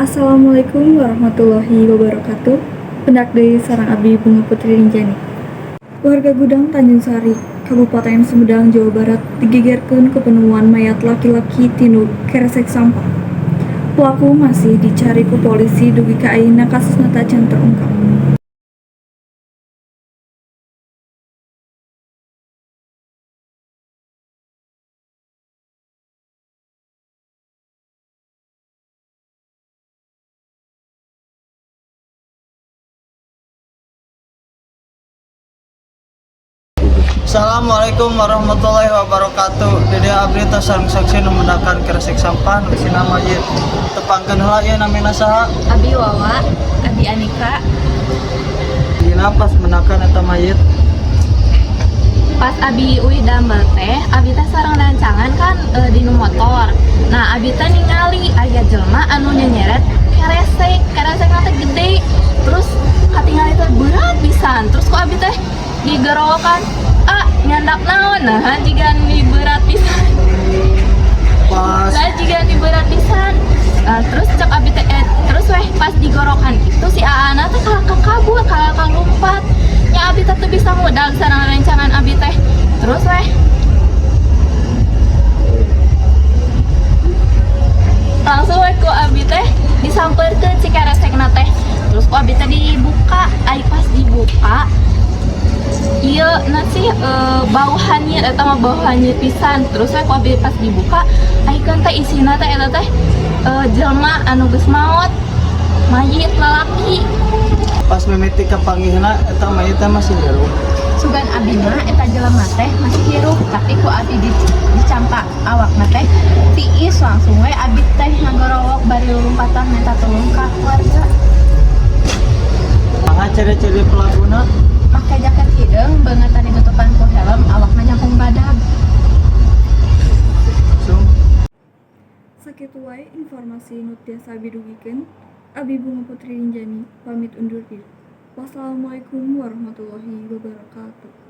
Assalamualaikum warahmatullahi wabarakatuh. Pendak deui sareng abdi Bunga Putri Rinjani. Warga Gudang Tanjung Sari, Kabupaten Sumedang, Jawa Barat digegerkeun ku penemuan mayat laki-laki tina keresek sampah. Pelaku masih dicari ku polisi dugi ka ayeuna kasusna tacan terungkap. Assalamualaikum warahmatullahi wabarakatuh. Di dieu abdi tos sareng saksi nu mendakan keresek sampah nu isina mayit. Tepangkeun heula ieu namina saha? Abi Wawa, Abi Anika. Dina pas mendakan eta mayit? Pas Abi uih damel teh, Abi teh sareng rencangan kan di nu motor. Nah, Abi teh ningali aya jelema anu nyeret keresek, keresek teh gede. Terus katingali teh berat pisan. Terus ku Abi teh digerokan, "Ah, nyandak naon?" Nah, jiga ni berat pisan. Pas Lah, jiga ni berat pisan. Terus cek Abi teh, terus weh pas digorokan itu si Aana teh kalah kabur, kalah lompat. Nya Abi teh teu bisa ngudag sareng rencangan Abi teh. Terus weh langsung weh ku Abi teh disamperkeun si keresekna teh. Terus ku Abi teh dibuka, ai pas dibuka iya nah sih bau hanyir, eta mah bau hanyir pisan. Terus we ku Abi pas dibuka, ai kan teh isina teh eta teh jelema anu geus maot, mayit lalaki. Pas mimiti kapanggihna eta mayit teh masih hirup? Sugan abi mah eta jelema teh masih hirup, tapi ku abi dicampak awakna teh tiis, langsung we abi teh ngagorowok bari lulumpatan minta tolong ka keluarga. Kumaha ciri-ciri pelakuna? Make jaket hideung, beungeutna ditutupan ku helm, awakna jangkung badag. Sung. Sakitu wae informasi nu tiasa abi dugikeun. Abi Bunga Putri Rinjani pamit undur diri. Wassalamualaikum warahmatullahi wabarakatuh.